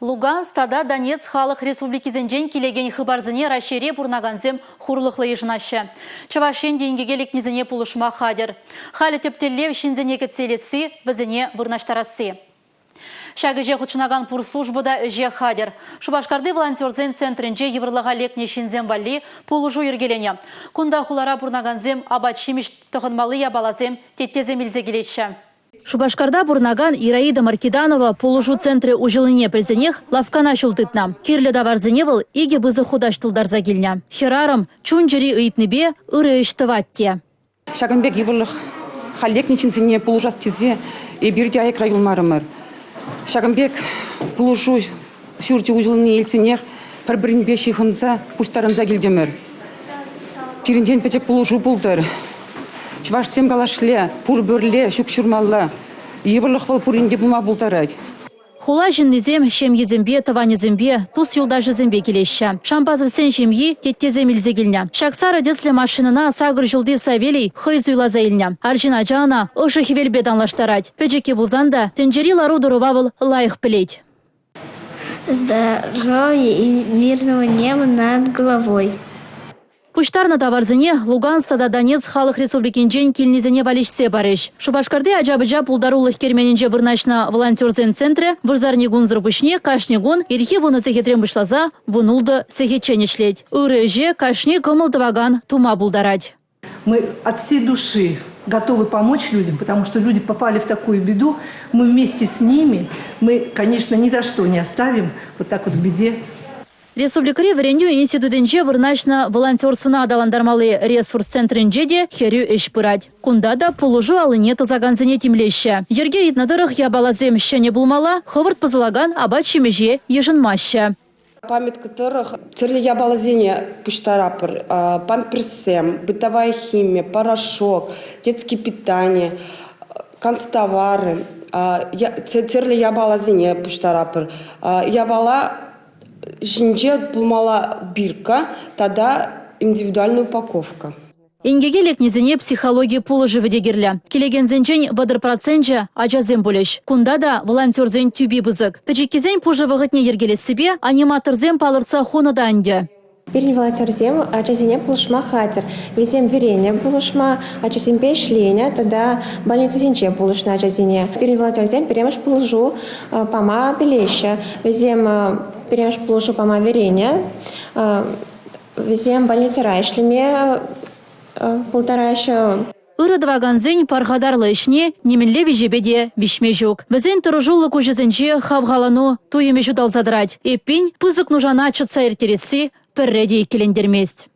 Луганск тата Донецк халӑх республикисенчен килекен хыпарсене Раҫҫейре пурӑнакансем хурлӑхлӑ йышӑнаҫҫӗ. Чӑваш Ен те инкеке лекнисене пулӑшма хатӗр. Халӗ тӗп тӗллев ҫынсене кӗтсе илесси, вӗсене вырнаҫтарасси. Ҫак ӗҫе хутшӑнакан пур служба та ӗҫе хатӗр. Шупашкарти волонтерсен центрӗнче йывӑрлӑха лекнӗ ҫынсем валли пулӑшу йӗркеленӗ. Кунта хулара пурӑнакансем апат-ҫимӗҫ, тӑхӑнмалли япаласем, теттесем илсе килеҫҫӗ. Шупашкарта пурӑнакан Ираида Маркиданова пулӑшу центрӗ уҫӑлнине пӗлсенех лавккана ҫул тытнӑ. Кирлӗ таварсене вӑл икӗ пысӑк хутаҫ тултарса килнӗ. Хӗрарӑм чун-чӗри ыйтнипе ырӑ ӗҫ тӑвать те. Ҫакӑн пек йывӑрлӑх халь лекнӗ ҫынсене пулӑшас тесе эпир те аякра юлмарӑмӑр. Ҫакӑн пек пулӑшу ҫурчӗ уҫӑлнине илтсенех пӗр-пӗринпе ҫыхӑнса пуҫтарӑнса килтӗмӗр. Пирӗнтен пӗчӗк пулӑшу пултӑр. Чӑвашсем калашле, пур пӗрле ҫук ҫурмалла. Йывӑрлӑх вӑл пурин те пулма пултарать. Хула ҫыннисем ҫемйисемпе, тӑванӗсемпе, тус-юлташӗсемпе килеҫҫӗ. Шампасовсен ҫемйи теттесем илсе килнӗ. Ҫак сарӑ тӗслӗ машинӑна сакӑр ҫулти Савелий хӑй суйласа илнӗ. Арҫын ача ӑна ӑшӑ хӗвелпе танлаштарать. Пӗчӗккӗ пулсан та тӗнчери лару-тӑрӑва вӑл лайӑх пӗлет. Здоровья и мирного неба над головой. Пуҫтарнӑ таварсене Луганск тата Донецк халӑх республикинчен килнисене валеҫсе парӗҫ. Шупашкарти ача-пӑча пултарулӑх керменӗнче вырнаҫнӑ волонтерсен центрӗ вырсарникунсӑр пуҫне кашни кун ирхи вунӑ сехетрен пуҫласа вунултӑ сехетчен ӗҫлет. Ырӑ ӗҫе кашни кӑмӑл тӑвакан тума пултарать. Мы от всей души готовы помочь людям, потому что люди попали в такую беду. Мы вместе с ними, мы, конечно, ни за что не оставим вот так вот в беде. Республикӑри вӗрентӳ институтӗнче вырнаҫнӑ волонтерствӑна аталантармалли ресурс центрӗнче те хӗрӳ ӗҫ пырать. Кунта та пулӑшу аллине тӑсакансене тимлеҫҫӗ. Йӗрке ыйтнӑ тӑрӑх япаласем ҫӗнӗ пулмалла, хӑвӑрт пӑсӑлакан апат-ҫимӗҫе йышӑнмаҫҫӗ. Памятка тӑрӑх тӗрлӗ япаласене пуҫтаратпӑр. Памперссем, бытовая химия, порошок, детское питание, канцтовары, тӗрлӗ япаласене пуҫтаратпӑр. Япала ҫинче пулмалла бирка тата индивидуальная упаковка. Инкеке лекнисене психологи пулӑшӑвӗ те кирлӗ. Килекенсенчен 30 проценчӗ ачасем пулӗҫ. Кунта та волонтерсен тӳпи пысӑк. Пӗчӗккисен пушӑ вӑхӑтне йӗркелессипе аниматорсем палӑртса хунӑ та ӗнтӗ. Пирӗн волонтерсем ачасене пулӑшма хатӗр. Вӗсем вӗреннӗ пулӑшма, ачасемпе ӗҫленӗ тата больницӑсенче пулӑшнӑ ачасене. Пирӗн волонтерсем пӗрремӗш пулӑшу пама пӗлеҫҫӗ. Вӗсем пӗрремӗш пулӑшу пама вӗреннӗ. Вӗсем больницӑра ӗҫлеме пултараҫҫӗ. Ырӑ тӑвакансен пархатарлӑ ӗҫне нимӗнле виҫепе те виҫме ҫук. Вӗсен тӑрӑшуллӑ куҫӗсенче хавхалану туйӑмӗ ҫуталса тӑрать. Эппин, пысӑк нушана чӑтса ирттересси пӗрре те иккӗлентермест.